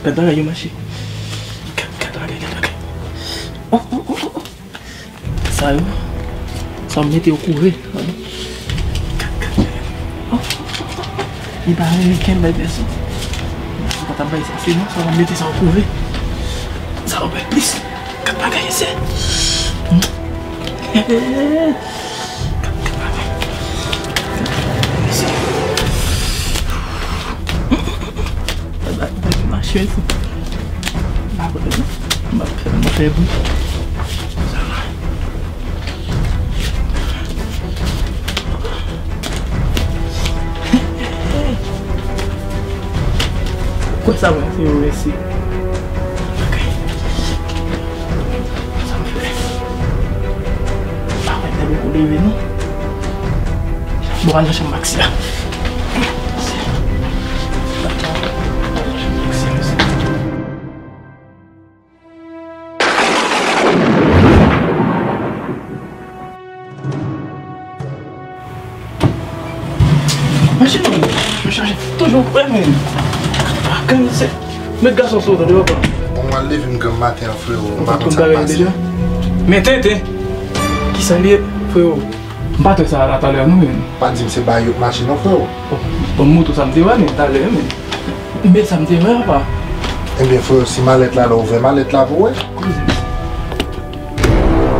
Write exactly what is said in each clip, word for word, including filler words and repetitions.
Gad bagay yo mache. Gad, gad bagay, gad bagay. Oh, oh, oh, oh, oh. Sa yo. Sa w mete yo kouri. Gad, gad bagay. Oh, oh, oh, oh. Li pa renmen kenn bay pèsòn. Ou pa t ap bay sa, se non, sa w mete sa w kouri. Sa w bay plis. Gad bagay, se. Hmm. Gad, gad bagay. Gad bagay, se. Gad bagay, mache, se. M pa kwè, non. M ap fè, m ap fè bri. Sa va. Kwè sa mwen fè yo resi. Ok. Sa m fè? Pa wè nèg ou leve non. Bon, al nan chanm Maxi la. Machin nan, men, m chache toujou prè, men. Akann se met gason sou ou, tande, papa. Bon, mwen leve m granm maten an, frewo. M pa konn sa k pase. Men tenten. Kisa l ye, frewo? M pa t wè sa la talè, non, men. Pa di m se bay yo mache non, frewo. Bon, bon, moto sa m te wè, men, talè, men. Men sa m te wè, papa. Ebyen, frewo, si malèt la la, ouvè malèt la pou wè. Koze.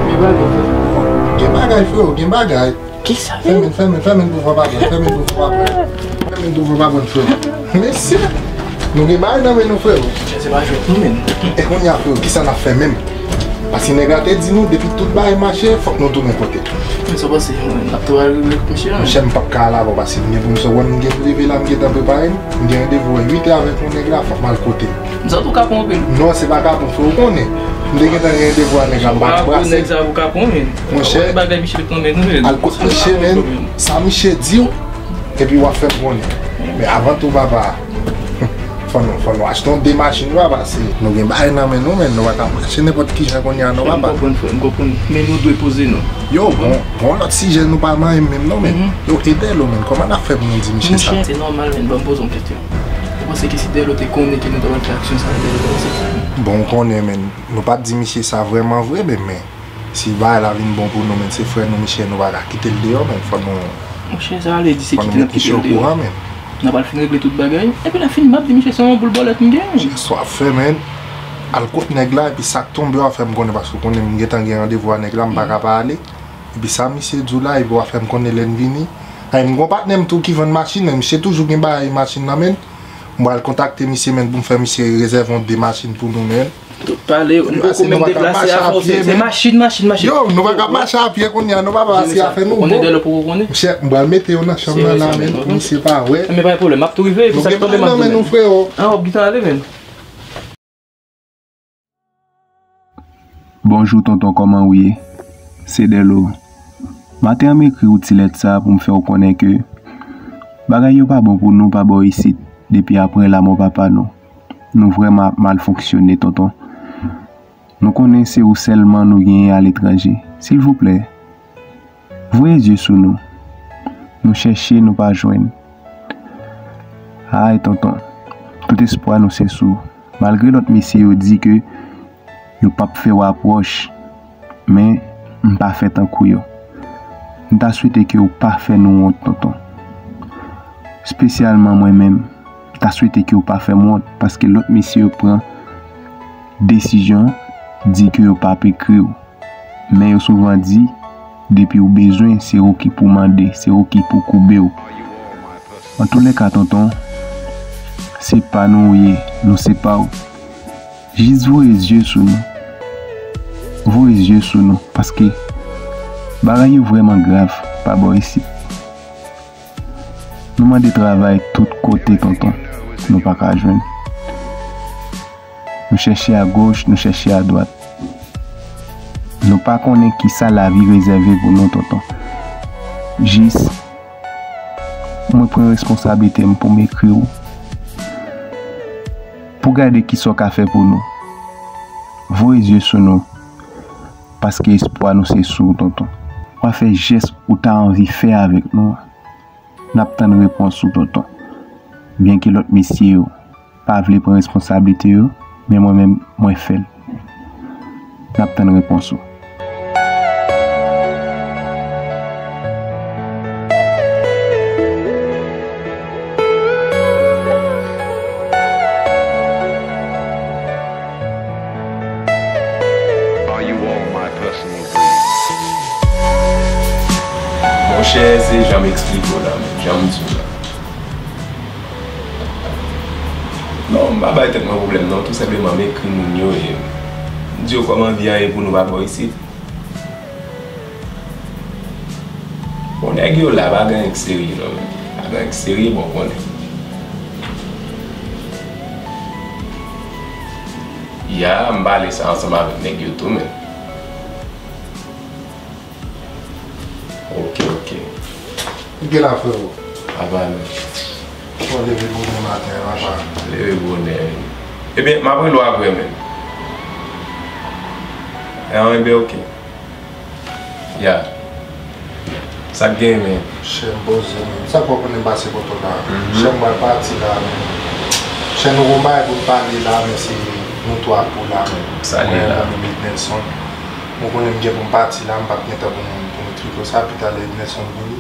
Men bagay, frewo. Gen bagay, frewo, gen bagay. Kisa, men? Fèmen, fèmen, fèmen pou vwa pa pran, fèmen pou vwa pa pran. Fèmen pou vwa pa pran, frewo. Mesye, nou gen bagay nan men nou, frewo. Mesye, se pa jwèt, non, men. E kounye a, frewo, kisa n ap fè menm? Paske nèg la te di nou, depi tout bagay mache, fòk nou tounen kote. Men sa w panse, mwen, n ap tou al rive kot misye, non? Monchè, m p ap ka al avè w, paske m gen pou m sot, wè m gen leve la, m gentan prepare m. M gen randevou a uit è avèk yon nèg la, fòk m al kote l. Sa tou kapon anpil. Non, se pa kapon, fò w konnen. M te gentan gen randevou a nèg la, m pa t brase. Nèg sa pou kapon, men. Monchè, bagay misye te pran, men, al kot misye, men. Sa misye di w, epi w ap fè m konnen. Men avan tou, papa, fò nou, fò nou achte yon de machin, papa, se nou gen bagay nan men nou, men nou pa ka mache nenpòt ki jan kounye a, non, papa. M konprann, frè, m konprann. Men nou dwe poze nou. Yo, bon, bon, lòt sijè nou pa manyen menm, non, men. Yo, e Dèlo, men, kòman n ap fè pou nou di misye sa? Monchè, se nòmal, men, ban m poze yon kesyon. Ou panse ke si Dèlo te konnen ke nou t ap fè aksyon sa, Dèlo te panse ki? Bon, ou konnen, men, nou p ap di misye sa vrèman vre, men, men, si bagay la vin bon pou nou, men, se frè nou, misye, nou pa ka kite l deyò, men, fò nou Monchè, sa vle di se kite n ap kite l deyò. N ap al fin regle tout bagay. Epi lè fini, m ap di misye se yon boul bòlèt m gen. Monchè, sa w ap fè, men, al kot nèg la, epi sa k tonbe w ap fè m konnen, paske w konnen m gentan gen randevou a nèg la, m pa ka pa ale. Epi sa misye di w la, epi w ap fè m konnen lè n vini. Ay, m gon patnè m tou ki vann machin, men misye toujou gen bagay machin nan men l. M pral kontakte misye, men, pou m fè misye rezève yon de machin pou nou, men. Tout pale, m poko menm deplase avè w, se machin, machin, machin. Yo, nou pa ka mache a pye kounye a, nou pa pase afè nou. Ou konnen Dèlo poko konnen? Monchè, m pral mete yo nan chanm nan la, men, pou misye pa wè. Men pa gen pwoblèm, m ap tou rive, epi sa k tonbe m ap di w, men. An, w ap gentan ale, men. Bonjou, tonton, kòman ou ye? Se Dèlo. Maten an, m ekri w ti lèt sa a pou m fè w konnen ke bagay yo pa bon pou nou pa bò isit, depi apre lanmò papa nou. Nou vrèman ap mal fonksyone, tonton. Nou konnen se ou sèlman nou genyen aletranje. Silvouplè, voye zye sou nou. Nou chèche, nou pa jwenn. Ay, tonton, tout espwa nou se sou ou. Malgre lòt mesye yo di ke yo p ap fè w apwòch, men m pa fè tankou yo. M ta swete ke w pa fè nou wont, tonton. Espesyalman mwen menm, m ta swete ke w pa fè m wont, paske lòt mesye yo pran desizyon, di ke yo p ap ekri w. Men yo souvan di, depi w bezwen, se ou ki pou mande, se ou ki pou koube w. Antoulèka, tonton, se pa nou ou ye, nou se pa w. Jis voye zye sou nou. Voye zye sou nou, paske bagay yo vrèman grav pa bò isit. Nou mande travay tout kote, tonton. Nou pa ka jwenn. Nou chèche agoch, nou chèche adwat. Nou pa konnen kisa lavi rezève pou nou, tonton. Jis, mwen pran responsablite m pou m ekri w, pou gade kisa w ka fè pou nou. Voye zye sou nou, paske espwa nou se sou w, tonton. W a fè jès ou ta anvi fè avèk nou an. N ap tann repons ou, tonton. Byenke lòt mesye yo, p pa vle pran responsablite yo, men mwen menm, mwen fè l. N ap tann repons ou. Are you all my personal dreams? Monchè, se jan m eksplike w la menm, jan m di w la. Non, m pa bay tèt mwen pwoblèm non, tou senpleman m ekri moun yo e m di yo kòman vi a ye pou nou pa bò isit. Bon, nèg yo la, pa gen anyen k serye non, men. Pa gen anyen k serye, bon, konnen. Ya, m pale sa ansanm avèk nèg yo tou, men. Ok, ok. Ou gen la, frero? Apa, men. Bon, leve bonè maten an, apa. Leve bonè, wi. Ebyen, m ap rele w apre, men. An, ebyen, ok. Ya. Sa k gen, men? Chè, m poze, men. Sa k w ap konnen m pase poto la? Mhm. Chè, m pral pati la, men. Chè, nou gon bagay pou n pale la, men se nou twa pou la, men. Sa li la? Mwen, mwen, Ednelson. Mwen konnen m gen pou m pati la, m p ap gen tan pou m, pou m eksplike w sa, pi talè Ednelson vini.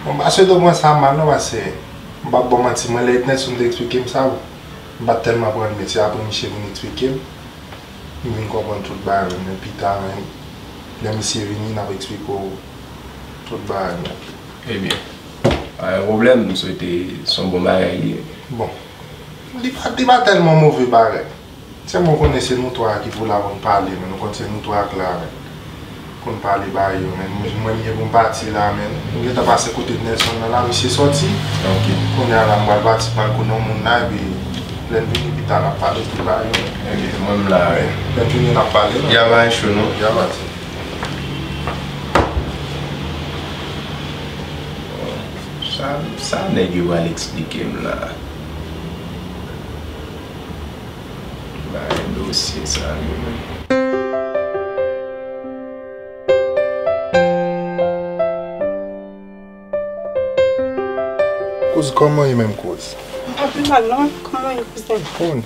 Bon, m pa swete w pran sa mal non, paske m p ap ba w manti, mwen lè Ednelson te eksplike m sa, m pa t tèlman pran l, men se apre misye vin eksplike m, m vin konprann tout bagay, men pita, men lè misye vini, n ap eksplike w tout bagay, men. Ebyen, pa gen pwoblèm, m swete se yon bon bagay li ye. Bon, li pa, li pa tèlman move parèt. Sèlman w konnen se nou twa ki pou la pou n pale, men nou konn se nou twa k la, men. Pou n pale ba yo, men. Mwen, mwen, m gen pou m pati la, men. Nou gentan pase kote Nelson nan la, misye sòti. Ok. Kounye a la, m pral pati, m pral konnen yon moun la, epi lè n vini pita, n ap pale tout ba yo, men. Ok, mwen, m la, wi. Lè n vini, n ap pale, non? Ya, pa gen cho, non? Ya, pati. Sa, sa nèg yo pral eksplike m la? Bay dosye sa yo menm. Kouz, kòman w ye menm, Kouz? M pa pi mal non, kòman w ye kouzen? Bon,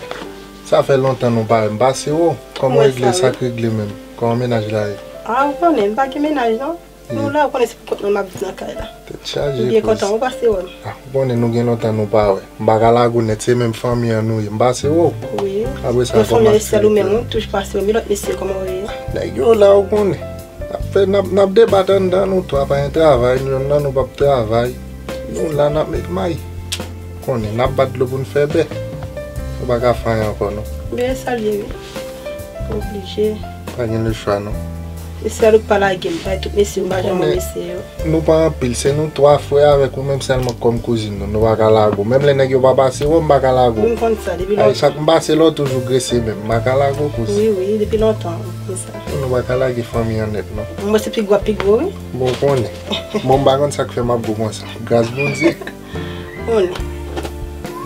sa fè lontan nou pa wè. M pase w, kòman w regle, sa k regle menm? Kòman mennaj la ye? A, ou konnen, m pa gen mennaj non. Nou la, ou konnen se pou kont mwen m ap viv nan kay la. Tèt chaje, kouz. M byen kontan, ou pase wè m. A, ou konnen nou gen lontan nou pa wè. M pa ka lage w nèt, se menm fanmi an nou ye. M pase wè w. Wi. Apre sa, kòman fanmi an, sèl ou menm, ou toujou pase wè m. E lòt mesye, kòman yo ye? Nèg yo la, ou konnen. N ap fè, n ap, n ap debat anndan, nou twa pa gen travay, nou, yonn nan nou p ap travay. Nou la, n ap met may. Konnen, n ap bat dlo pou n fè bè. Nou pa ka fè anyen ankò, non. Byen, sa l ye, wi. Oblije. Pa gen lechwa, non. Mesye a, nou pa lage m, bay tout mesye, m pa janm wè mesye yo. Nou pa anpil, se nou twa frè avèk ou menm sèlman kòm kouzin nou, nou pa ka lage w. Menm lè nèg yo pa pase wè w, m pa ka lage w. Wi, m konn sa, depi lontan. Ay, chak m pase la, w toujou grese menm, m pa ka lage w, kouz. Wi, wi, depi lontan, m konn sa. Nou pa ka lage fanmi an nèt, non. Mwen se pi gwo, pi gwo, wi. Bon, w konnen. Bon, m pa konn sa k fè m ap gwo konsa. Gras Bondye. Konnen.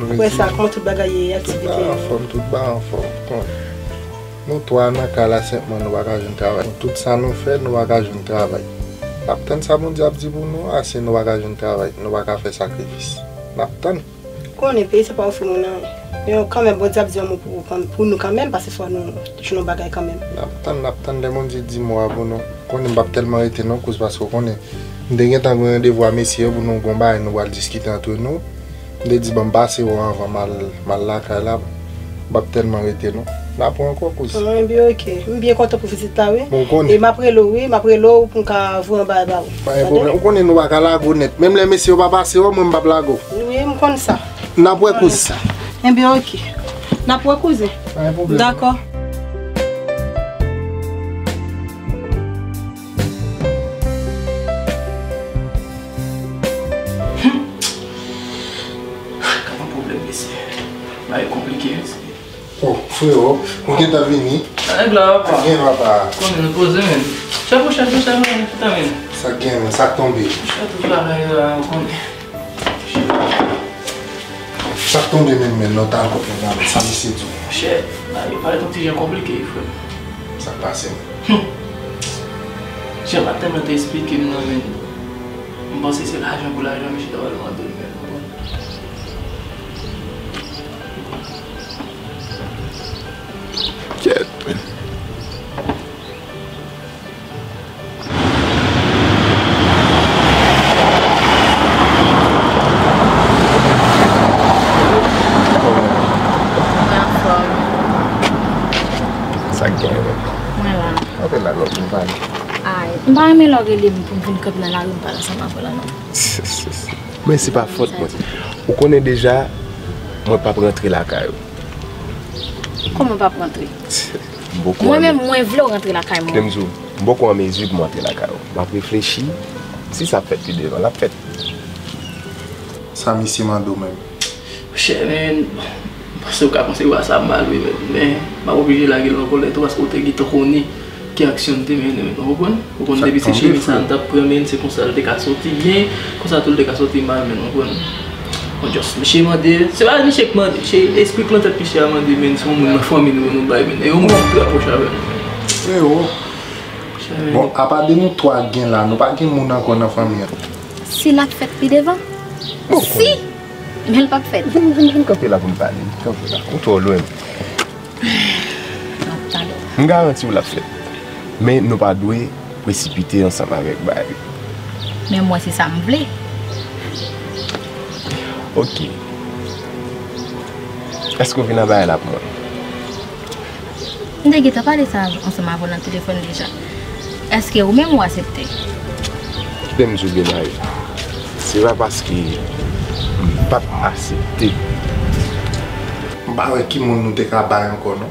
Apre sa, kòman tout bagay ye, aktivite yo? Tout bagay anfòm, tout bagay anfòm. Konnen. Nou twa nan kay la senpman, nou pa ka jwenn travay. Tout sa nou fè, nou pa ka jwenn travay. N ap tann sa Bondye ap di pou nou, ase nou pa ka jwenn travay, nou pa ka fè sakrifis. N ap tann. Konnen peyi sa pa ofri moun anyen. Men kanmenm, Bondye ap di yon mo pou, pou nou kanmenm, paske fò nou jwenn yon bagay kanmenm. N ap tann, n ap tann lè Bondye di mo a pou nou. Konnen m p ap tèlman rete non, kouz, paske w konnen. M te gentan gen randevou a mesye yo pou nou gon bagay nou pral diskite antre nou. M te di, "Ban m pase wè w anvan m al, m al lakay la." M p ap tèlman rete, non. N ap wè ankò, kouz. An, ebyen, oke. M byen kontan pou vizit la, wi. Bon, ou konnen. E m ap rele w, wi. M ap rele w pou m ka voye yon bagay ba ou. Pa gen pwoblèm. Ou konnen nou pa ka lage w nèt. Menm lè mesye yo pa pase wè w, mwen m p ap lage w. Wi, m konn sa. N ap wè, kouz. Ebyen, oke. N ap wè, kouzen. Pa gen pwoblèm. Dakò. Ka gen pwoblèm, mesye. Bagay konplike, mesye. Oh, frero, ou gentan vini? Nèg la, papa. Gen, papa. Konnen nou poze, men. Chèf ou chèf, chèf, men, chita, men. Sa gen, men, sa k tonbe? Chèf, tout bagay la, ou konnen. Sa k tonbe menm, men, nan ta kot nèg la, men, sa misye di w? Monchè, bagay, bagay yon ti jan konplike, frè m. Sa k pase, men? Hum. Jan patnè mwen te eksplike m nan, men, m panse se lajan pou lajan, misye ta pral mande l, men, ou konprann? M pa renmen lè w rele m pou m vin kanpe nan lari m pale ansanm avè w la non. Men se pa fòt mwen. Ou konnen deja, mwen p ap rantre lakay ou. Kòman w p ap rantre? M poko Mwen an menm, mwen vle w rantre lakay mwen. Klemzo, m poko an mezi pou m rantre lakay ou. M ap reflechi. Si sa ap fèt pi devan, l ap fèt. Sa misye mande w menm? Monchè, men, m panse w ka panse w a sa mal, wi, men, men m ap oblije lage l ankò lè tou, paske w te gentan konnen ki aksyon m te mennen, men, ou konprann? Ou konn depi se chimen sa m t ap pran, men, se konsa l te ka soti byen, konsa tou l te ka soti mal, men, ou konprann? Bon, just, misye mande, se pa misye k mande, se espri k nan tèt misye a mande, men, se yon moun nan fanmi nou, nou bay, men, e yon moun ki trè pwòch avè nou. Freo, bon, apa de nou twa k gen la, nou pa gen moun ankò nan fanmi an? Si l ap fèt pi devan. Si! Men l p ap fèt. Vin, vin, vin kanpe la pou n pale. Vin kanpe la. Ou twò lwen. M garanti w l ap fèt. Men nou pa dwe presipite ansanm avèk bagay yo. Men mwen se sa m vle. Ok. Èske w vin an bagay la pou mwen? M te gentan pale sa ansanm avè w nan telefòn deja. Èske ou menm ou aksepte? Kite m di w byen, Mayo. Se pa paske m p ap aksepte. M pa wè ki moun nou te ka bay ankò non.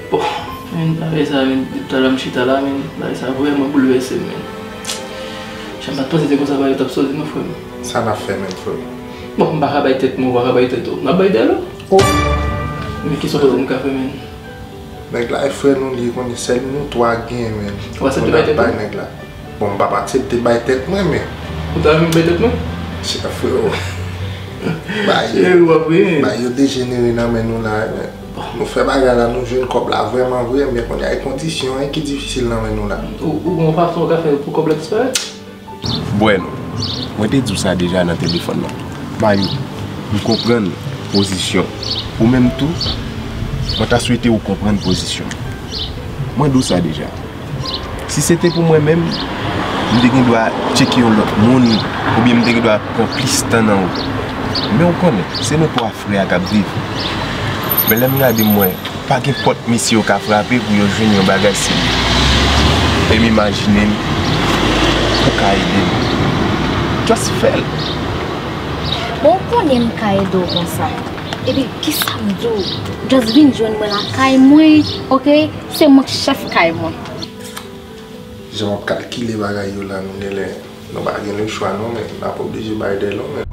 Bon, men bagay sa, men depi talè m chita la, men bagay sa vrèman boulvèse m, men. Jan m pa t panse se konsa bagay yo t ap soti non, frè m. Sa n ap fè menm, frè m? Bon, m pa ka bay tèt mwen, ou pa ka bay tèt ou. N ap bay dèlè. Oh, Men ki sòt m ka fè, men? Nèg la e frè nou li ye, konnen sèl nou twa k genyen, men. Ou aksepte bay tèt ou? Nèg la. Bon, m p ap aksepte bay tèt mwen, men. Ou ta renmen bay tèt mwen? Chè freo. Bay Chè, ou ap ri. Bay yo dejenere nan men nou la, men. Nou fè bagay la, nou jwenn kòb la vrèman vre, men kounye a e kondisyon an ki difisil nan men nou la. Ou, ou gon fason ou ka fè pou kòb la disparèt? Bueno, mwen te di w sa deja nan telefòn nan. Mayo, m konprann pozisyon ou. Ou menm tou, mwen ta swete ou konprann pozisyon m. Mwen di w sa deja. Si se te pou mwen menm, m te gen dwa tcheke yon lòt moun, oubyen m te gen dwa pran plis tan nan ou. Men ou konnen, se nou twa frè a k ap viv. Men lè m gade m wè, pa gen pòt mesye yo ka frape pou yo jwenn yon bagay serye. E m imajine m ou ka ede m. Just fè l. Bon, ou konnen m ka ede w konsa. Epi, kisa m di w? Just vin jwenn mwen lakay mwen, oke? Se mwen k chèf kay mwen. Jan m ap kalkile bagay yo la, nou genlè, nou pa gen lechwa non, men n ap oblije bay dèlè, men.